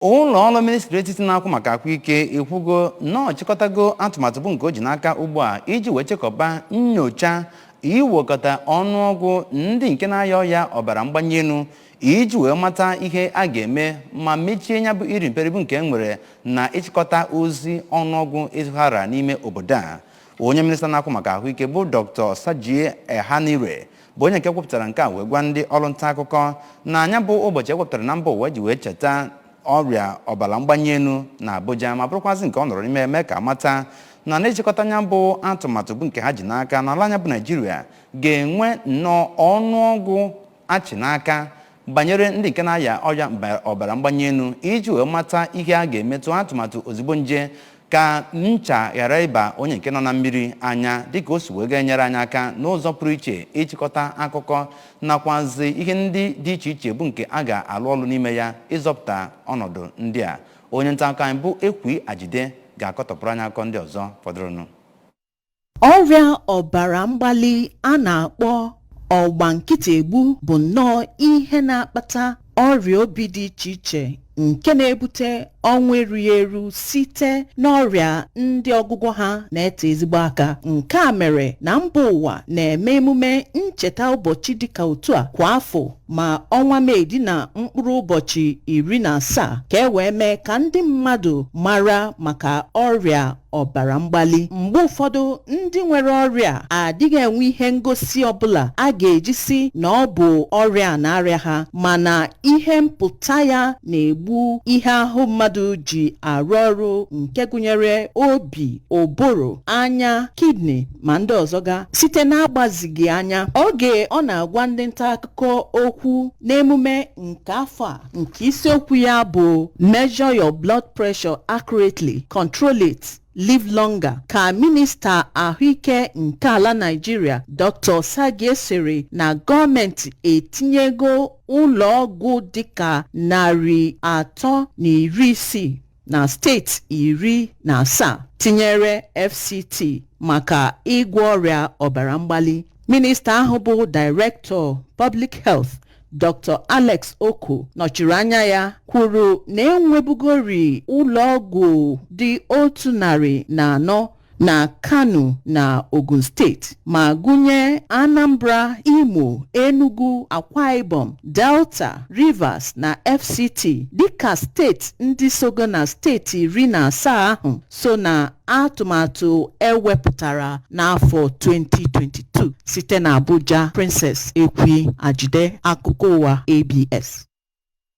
Ụlọ ọrụ ministri etiti na-akwụ maka ahụike ekwugo na ọ chịkọtago atụmatụ bụ nke o ji n'aka ugbu a iji wee chekọba nyocha iwekọta ọnụọgụ ndị nke na-aya ọya ọbara mgbanye elu, iji wee mata ihe a ga-eme ma mechie ya bụ iri mperi bụ nke e nwere na ịchịkọta ozi ọnụọgụ ịzụghara n'ime obodo a. Onye minista na-akwụ maka ahụike bụ Dr. Osagie Ehanire bụ onye nke kwupụtara nke a wee gwa ndị ọrụ nta akụkọ na anya bụ ụbọchị ewepụtara na mba ụwa ji wee cheta ọrịa ọbara mgbanye elu na Abuja, ma bụrụkwazị nke ọ nọrọ n'ime eme ka mata na na-echekọta anya bụ atụmatụ bụ nke ha ji n'aka n'ala anya bụ Naijiria ga-enwe nnọọ ọnụọgụ achị n'aka banyere ndị nke na-aya ọrịa ọbara mgbanye elu, iji wee mata ihe a ga-emetụ atụmatụ ozugbo nje ka ncha ghara ịba onye nke nọ na mmiri anya, dịka o si wee ga-enyere anyị aka n'ụzọ pụrụ iche ịchịkọta akụkọ nakwazi ihe ndị dị iche iche bụ nke a ga-alụ ọlụ n'ime ya ịzọpụta ọnọdụ ndị a. Onye nta akụkọ anyị bụ Ekwi Ajide ga-akọtọpụrụ anyị akụkọ ndị ọzọ fọdụrụnụ. Ọrịa ọbara mgbali a na-akpọ ọgba nkịtị egbu bụ nnọọ ihe na-akpata ọrịa obi dị iche iche nke na-ebute ọnwụ erughị eru site n'ọrịa ndị ọgwụgwọ ha na-ete ezigbo aka. Nke a mere na mba ụwa na-eme emume ncheta ụbọchị dịka otu a kwa afọ, ma ọnwa Mee dị na mkpụrụ ụbọchị 17, ka e wee mee ka ndị mmadụ mara maka ọrịa ọbara mgbali. Mgbe ụfọdụ, ndị nwere ọrịa adịghị enwe ihe ngosi ọbụla a ga-eji si na ọ bụ ọrịa na-arịa ha, mana ihe mpụta ya na-egbu ihe ahụ mmadụ ji arụ ọrụ, nke gụnyere obi, ụbụrụ, anya, kidney ma ndị ọzọ ga, site na-agbazighị anya. Oge ọ na-agwa ndị nta akụkọ okwu n'emume nke afọ a nke isiokwu ya bụ "Measure your blood pressure accurately, control it, live longer", ka minista ahụike nke ala Naịjirịa, Dr. Osagie, sịrị na gọọmenti etinyego ụlọọgwụ dịka 360 na steeti 17 tinyere FCT maka ịgwọ ọrịa ọbara mgbali. Minista ahụ bụ Director Public Health, Dr. Alex Oko, nọchiri anya ya kwuru na enwebugori ụlọọgwụ dị 104 na Kano na Ogun Steeti, ma gụnye Anambra, Imo, Enugu, Akwa Ibom, Delta, Rivers na FCT dịka steeti ndị sogo na steeti 17 ahụ so na atụmatụ ewepụtara n'afọ 2022. Site na Abuja, Princess Ekwi Ajide, akụkọ ụwa ABS.